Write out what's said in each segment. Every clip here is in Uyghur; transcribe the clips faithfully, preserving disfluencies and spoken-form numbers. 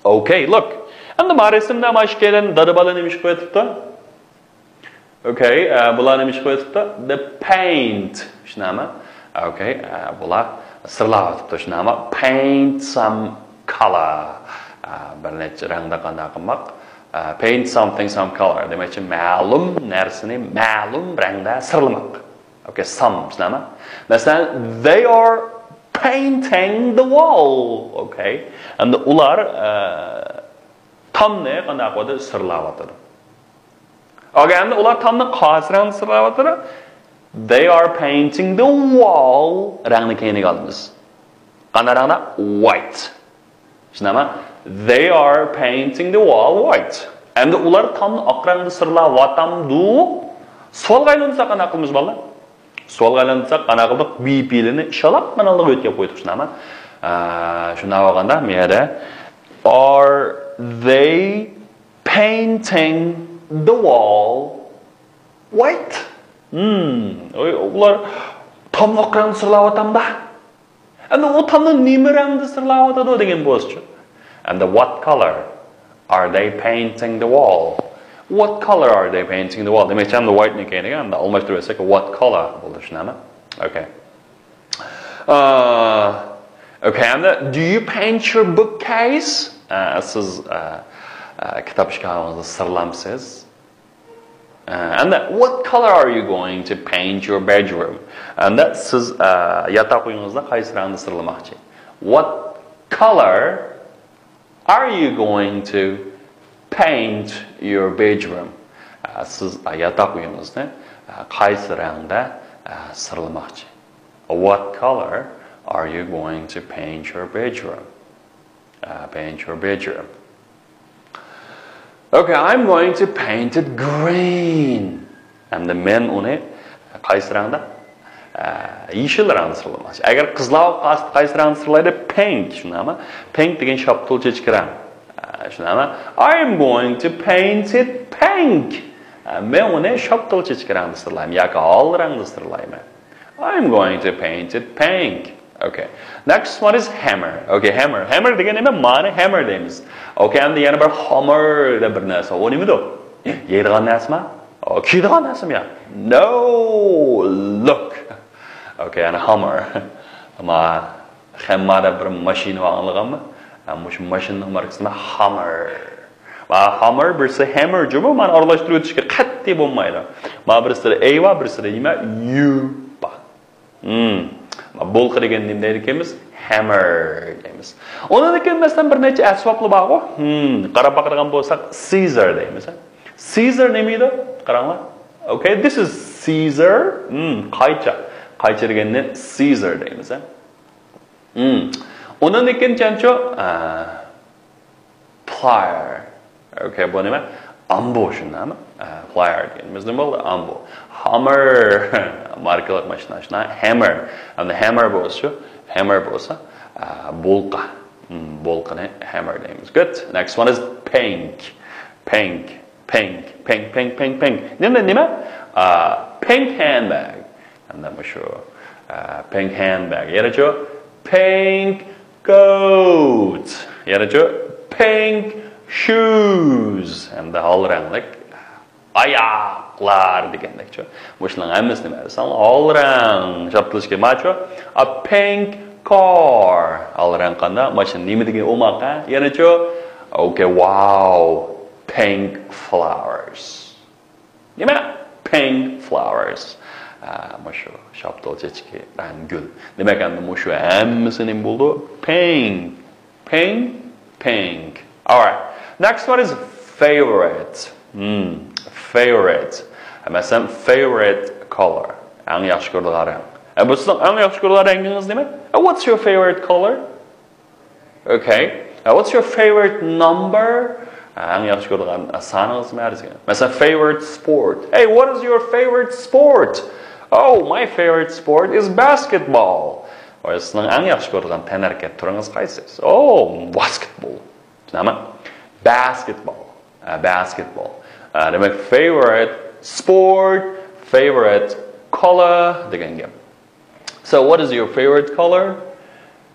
Okay, look. ئەمدى ما رەسىمدە ما ئىككىيلەن دادا بالا نېمە ئىش قىلىۋېتىپتۇ؟ Okay, ئە، بۇلار نېمە ئىش قىلىۋېتىپتۇ؟ They paint. شۇنداقمۇ؟ Okay, ئە، بۇلار سىرلاۋېتىپتۇ. شۇنداقمۇ؟ Paint some color. ئە، بىر نەچچە رەڭدە قانداق قىلماق؟ ئە، paint something some color. دېمەكچى، مەلۇم نەرسىنى مەلۇم رەڭدە سىرلىماق. Okay, some. شۇنداقمۇ؟ مەسىلەن، they are painting the wall. Okay. ئەمدى ئۇلار، ئە، تامنى قانداق قىلىۋاتىدۇ؟ سىرلاۋاتىدۇ. Okay, ئەمدى ئۇلار تامنى قايسى رەڭدە سىرلاۋاتىدۇ؟ They are painting the wall. رەڭنى كەينىگە ئالىمىز. قانداق رەڭدە؟ White. شۇنداقمۇ؟ They are painting the wall white. ئەمدى ئۇلار تامنى ئاق رەڭدە سىرلاۋاتامدۇ؟ سوئالغا ئايلاندۇرساق قانداق قىلىمىز، بالىلار؟ سوئالغا ئايلاندۇرساق قانداق قىلدۇق؟ ۋى پېئىلىنى شالاققىنىلا ئۆتكۈزۈپ قويدۇق، شۇنداقمۇ؟ ئە، شۇنداق بولغاندا، بۇ يەردە are they painting the wall white. Hmm, ئۇلار تامنى ئاق رەڭدە سىرلاۋاتامدا. ئەمدى ئۇ تامنى نېمە رەڭدە سىرلاۋاتىدۇ دېگەن بولسىچۇ. And what color are they painting the wall? What color are they painting the wall? دېمەكچى، ئەمدى white نى كەينىگە ئەمدى ئالماشتۇرۇۋەتسەك، what color بولدى، شۇنداقمۇ؟ Okay. ئە، okay, ئەمدى do you paint your bookcase? ئە، سىز، ئە، ئە، كىتاب ئىشكاپىڭىزنى سىرلامسىز؟ ئە، ئەمدى what color are you going to paint your bedroom? ئەمدى سىز، ئە، ياتاق ئۆيىڭىزنى قايسى رەڭدە سىرلىماقچى؟ What color are you going to paint your bedroom? ئە، سىز، ئە، ياتاق ئۆيىڭىزنى، ئە، قايسى رەڭدە، ئە، سىرلىماقچى؟ What color are you going to paint your bedroom? ئە، paint your bedroom. Okay, I'm going to paint it green. ئەمدى مەن ئۇنى قايسى رەڭدە؟ ئە، يېشىل رەڭدە سىرلىماقچى. ئەگەر قىزلار قايسى، قايسى رەڭدە سىرلايدۇ؟ Pink، شۇنداقمۇ؟ Pink دېگەن شاپتۇل چېچىكى رەڭ. ئە، شۇنداقمۇ؟ I'm going to paint it pink. ئە، مەن ئۇنى شاپتۇل چېچىكى رەڭدە سىرلايمەن ياكى ھال رەڭدە سىرلايمەن. I'm going to paint it pink. Okay. Next one is hammer. Okay, hammer. Hammer دېگەن نېمە؟ مانا hammer دەيمىز. Okay, ئەمدى يەنە بىر hammer دەپ بىر نەرسە. ئۇ نېمىدۇ؟ يەيدىغان نەرسىمۇ؟ ئۇ كىيىدىغان نەرسىمۇ يا؟ No, look. Okay, يەنە hammer. ما خەمما دەپ بىر ماشىنا بار، ئاڭلىغانمۇ؟ ھە، مۇشۇ ماشىنىنىڭ ماركىسى Hummer. ما Hummer بىرسى hammer جۇمۇ، مانا ئارىلاشتۇرۇۋېتىشكە قەتئىي بولمايدۇ. ما بىرسىدە A بار، بىرسىدە نېمە؟ U بار. Hmm. ما بولقا دېگەن نېمە دەيدىكەنمىز؟ Hammer دەيمىز. ئۇنىڭدىن كېيىن مەسىلەن بىر نەچچە ئەسۋابلار بارغۇ. Hmm. قاراپ باقىدىغان بولساق scissor دەيمىز. Scissor نېمە ئىدى؟ قاراڭلار. Okay, this is scissor. Hmm. قايچا. قايچا دېگەننى scissor دەيمىز. Hmm. ئۇنىڭدىن كېيىن چەنچۇ، ئە، plier. Okay, بۇ نېمە؟ ئامبۇ، شۇنداقمۇ؟ ئە، plier دېگىنىمىز نېمە بولدى؟ ئامبۇ. Hummer. ماركىلىق ماشىنا، شۇنداق. Hammer. ئەمدى hammer بولسىچۇ؟ Hammer بولسا، ئە، بولقا. Hmm, بولقىنى hammer دەيمىز. Good. Next one is pink. Pink. Pink. Pink, pink, pink, pink. نېمە، نېمە؟ ئە، pink handbag. ئەمدى مۇشۇ، ئە، pink handbag. يەنىچۇ؟ Pink coat. يەنىچۇ؟ Pink shoes. ئەمدى ھال رەڭلىك ئاياقلار دېگەندەكچۇ. مۇشۇلارنىڭ ھەممىسى نېمە دېسەڭ، ھال رەڭ. شاپتۇلۇشكى ماچۇ؟ A pink car. ھال رەڭ قانداق؟ ماشىنا نېمە دېگەن ئوماق، ھە؟ يەنىچۇ؟ Okay, wow. Pink flowers. نېمە؟ Pink flowers. ئە، مۇشۇ شاپتۇل چېچىكى، رەڭ گۈل. دېمەك، ئەمدى مۇشۇ ھەممىسى نېمە بولدى؟ Pink. Pink. Pink. Alright. Next one is favorite. Hmm. Favorite. مەسىلەن، favorite color. ئەڭ ياخشى كۆرىدىغان رەڭ. ئە، بۇ سىزنىڭ ئەڭ ياخشى كۆرىدىغان رەڭگىڭىز نېمە؟ ئە، what's your favorite color? Okay. Uh, what's your favorite number? ئەڭ ياخشى كۆرىدىغان سانىڭىز نېمە دېسە. مەسىلەن، favorite sport. Hey, what is your favorite sport? Oh, my favorite sport is basketball. ۋاي، سىزنىڭ ئەڭ ياخشى كۆرىدىغان تەنھەرىكەت تۈرىڭىز قايسى؟ Oh, basketball. شۇنداقمۇ؟ Basketball. ئە، basketball. ئە، دېمەك، favorite sport, favorite color دېگەن گەپ. So, what is your favorite color?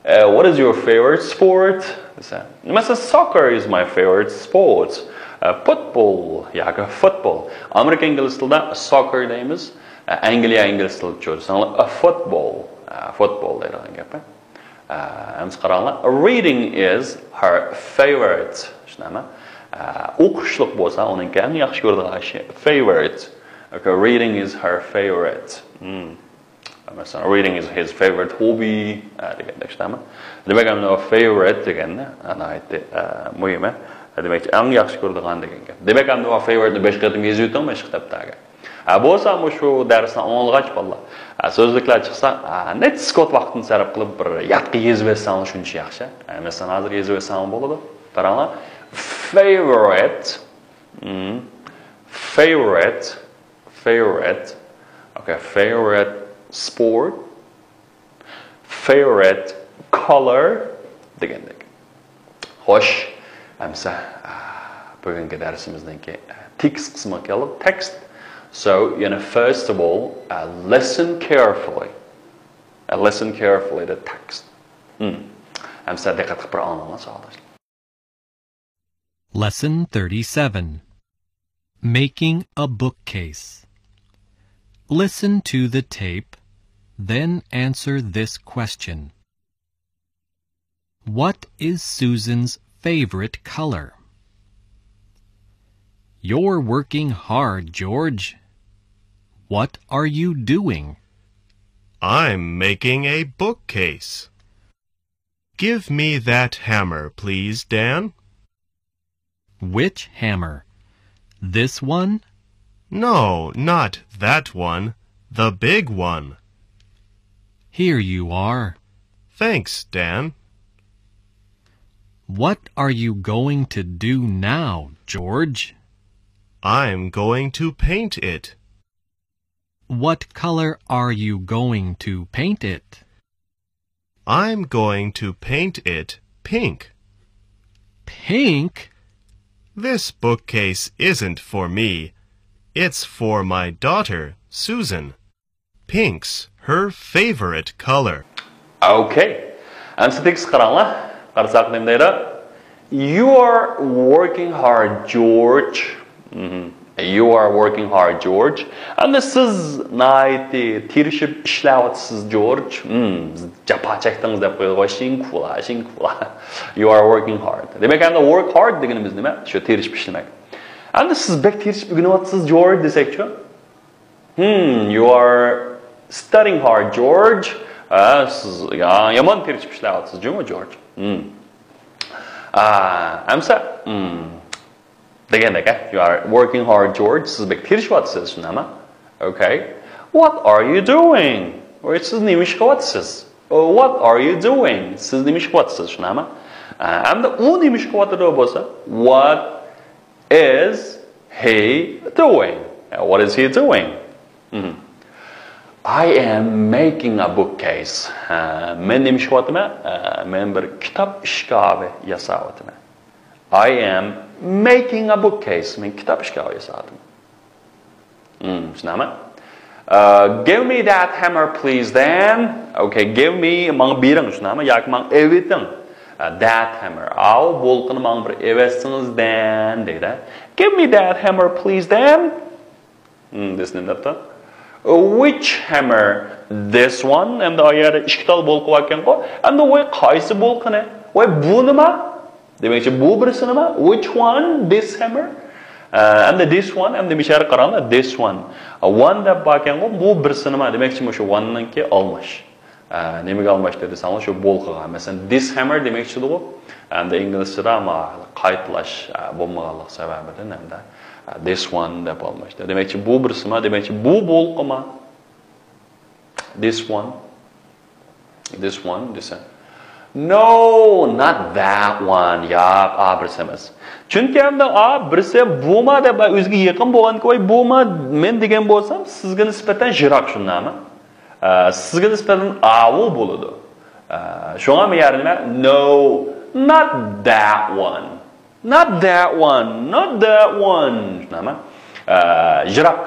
Uh, what is your favorite sport? دېسە، مەسىلەن، soccer is my favorite sport. Uh, football ياكى football. ئامېرىكا ئىنگلىز تىلىدا soccer دەيمىز. ئە، ئەنگلىيە ئىنگلىز تىلىدا چۆرسەڭلار، ئە، football. ئە، football دەيدىغان گەپ. ئە، ئەمسە قاراڭلار. Reading is her favorite. شۇنداقمۇ؟ ئە، ئوقۇشلۇق بولسا، ئۇنىڭكى ئەڭ ياخشى كۆرىدىغان ئىشى favorite. Okay, reading is her favorite. Hmm. مەسىلەن، reading is his favorite hobby، ئە، دېگەندەك شۇنداقمۇ؟ دېمەك، ئەمدى favorite دېگەننى، ئە، ناھايىتى، ئە، مۇھىم، ئە. دېمەك، ئەڭ ياخشى كۆرىدىغان دېگەن گەپ. دېمەك، ئەمدى favorite نى بەش قېتىم يېزىۋېتىڭ مەشىق دەپتەرگە. ئە، بولسا مۇشۇ دەرسنى ئاڭلىغاچ بالىلار، ئە، سۆزلۈكلەر چىقسا، ئە، نەچچە سېكۇنت ۋاقىتنى سەرپ قىلىپ بىر يادقا يېزىۋەتسەڭلار شۇنچە ياخشى. ئە، مەسىلەن، ھازىر يېزىۋەتسەڭلار بولىدۇ. قاراڭلار. Favorite. Hmm. Favorite. Favorite. Okay, favorite sport. Favorite color دېگەندەك. خوش، ئەمسە، ئە، بۈگۈنكى دەرسىمىزنىڭكى، ئە، تېكىست قىسمىغا كەلدۇق. Text. So, you know, first of all, uh, listen carefully. Uh, listen carefully the text. Hmm. ئەمسە دىققەت قىلىپ بىر ئاڭلاڭلار، ساۋاقداشلار. Lesson thirty-seven. Making a bookcase. Listen to the tape, then answer this question. What is Susan's favorite color? You're working hard, George. What are you doing? I'm making a bookcase. Give me that hammer, please, Dan. Which hammer? This one? No, not that one. The big one. Here you are. Thanks, Dan. What are you going to do now, George? I'm going to paint it. What color are you going to paint it? I'm going to paint it pink. Pink? This bookcase isn't for me. It's for my daughter, Susan. Pink's her favorite color. Okay. ئەمسە تېكىست قاراڭلار. قارىساق نېمە دەيدۇ؟ You are working hard, George. مهم. You are working hard, George. ئەمدى سىز ناھايىتى تىرىشىپ ئىشلەۋاتىسىز، جورج. مم، جاپا چەكتىڭىز دەپ قويىدىغۇ. شىنكۇلا، شىنكۇلا. You are working hard. دېمەك، ئەمدى work hard دېگىنىمىز نېمە؟ شۇ تىرىشىپ ئىشلىمەك. ئەمدى سىز بەك تىرىشىپ ئۆگىنىۋاتىسىز، جورج دېسەكچۇ؟ Hmm, you are studying hard, George. ھە، سىز يا-، يامان تىرىشىپ ئىشلەۋاتىسىز، جۇمۇ، جورج. Hmm. ئا، ئەمسە، hmm، دېگەندەك، ھە، you are working hard, George. سىز بەك تىرىشىۋاتىسىز، شۇنداقمۇ؟ Okay. What are you doing? ۋاي، سىز نېمە ئىش قىلىۋاتىسىز؟ Oh, what are you doing? سىز نېمە ئىش قىلىۋاتىسىز، شۇنداقمۇ؟ ئا، ئەمدى ئۇ نېمە ئىش قىلىۋاتىدۇ بولسا، what is he doing? What is he doing? مهم. I am making a bookcase. ھە، مەن نېمە ئىش قىلىۋاتىمەن؟ ھە، مەن بىر كىتاب ئىشكاپى ياساۋاتىمەن. I am making a bookcase. مەن كىتاب ئىشكاپى ياساۋاتىمەن. مم، شۇنداقمۇ؟ Uh, give me that hammer, please, Dan. Okay, give me، ماڭا بېرىڭ، شۇنداقمۇ؟ ياكى ماڭا ئەۋېتىڭ. Uh, that hammer. ئاۋۇ بولقىنى ماڭا بىر ئەۋەتسىڭىز، Dan، دەيدۇ. Give me that hammer, please, Dan. مم، دېسە نېمە دەپتۇ؟ Uh, which hammer? This one. ئەمدى ئا يەردە ئىككى تال بولقا باركەنغۇ. ئەمدى ۋاي قايسى بولقىنى؟ ۋاي بۇنىما؟ دېمەكچى، بۇ بىرسىنىما؟ Which one? This hammer? ئە، ئەمدى this one، ئەمدى مىشەرە قاراڭلار، this one. One دەپ باركەنغۇ، بۇ بىرسىنىما؟ دېمەكچى، مۇشۇ one نىڭكى ئالماش. ئە، نېمىگە ئالماشتى دېسەڭلار، شۇ بولقىغا. مەسىلەن، dishammer دېمەكچىدىغۇ. ئەمدى ئىنگلىزچىدا ما قايتىلاش، ئە، بولمىغانلىق سەۋەبىدىن ئەمدى، ئە، this one دەپ ئالماشتى. دېمەكچى، بۇ بىرسىما؟ دېمەكچى، بۇ بولقىما؟ This one. This one دېسە. No, not that one. ياق، ئا بىرسى ئەمەس. چۈنكى ئەمدى ئا بىرسى بۇما دەپ ئۆزىگە يېقىن بولغانكى، ۋاي بۇما مەن دېگەن بولسام، سىزگە نىسبەتەن يىراق شۇنداقمۇ؟ ئە، سىزگە نىسبەتەن ئاۋۇ بولىدۇ. ئە، شۇڭا مەن يەنە نېمە؟ No, not that one. Not that one, not that one. شۇنداقمۇ؟ ئە، يىراق.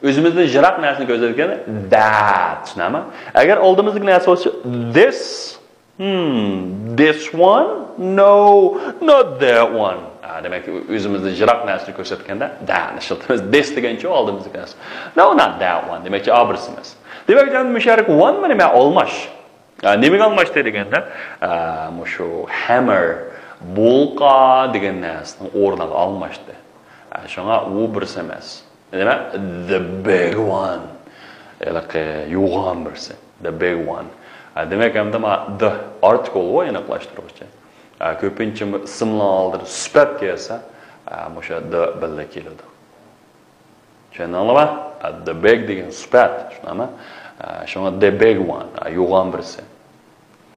ئۆزىمىزدىن يىراق نەرسىنى كۆرسەتكەن that. شۇنداقمۇ؟ ئەگەر ئالدىمىزدىكى نەرسە بولسا this، Hmm, this one? No, not that one. ھە، دېمەك، ئۆزىمىزدىن يىراق نەرسىنى كۆرسەتكەندە دەنى ئىشلىتىمىز. This دېگەنچە ئالدىمىزدىكى نەرسە. No, not that one. دېمەكچى، ئا بىرسى ئەمەس. دېمەك، جان مۇشەررىك one مۇ نېمە؟ ئالماش. ھە، نېمىگە ئالماشتى دېگەندە، ھە، مۇشۇ hammer، بۇلقا دېگەن نەرسىنىڭ ئورنىغا ئالماشتى. ھە، شۇڭا ئۇ بىرسى ئەمەس. نېمە؟ The big one. ھېلىقى يوغان بىرسى. The big one. ھە، دېمەك، ئەمدى ما the article غۇ ئېنىقلاشتۇرغۇچى. ھە، كۆپىنچە ئىسىملار ئالدىدا سۈپەت كەلسە، ھە، مۇشۇ the بىللە كېلىدۇ. چۈشەندىڭلارمۇ؟ ھە، the big دېگەن سۈپەت، شۇنداقمۇ؟ ھە، شۇڭا the big one، ھە، يوغان بىرسى.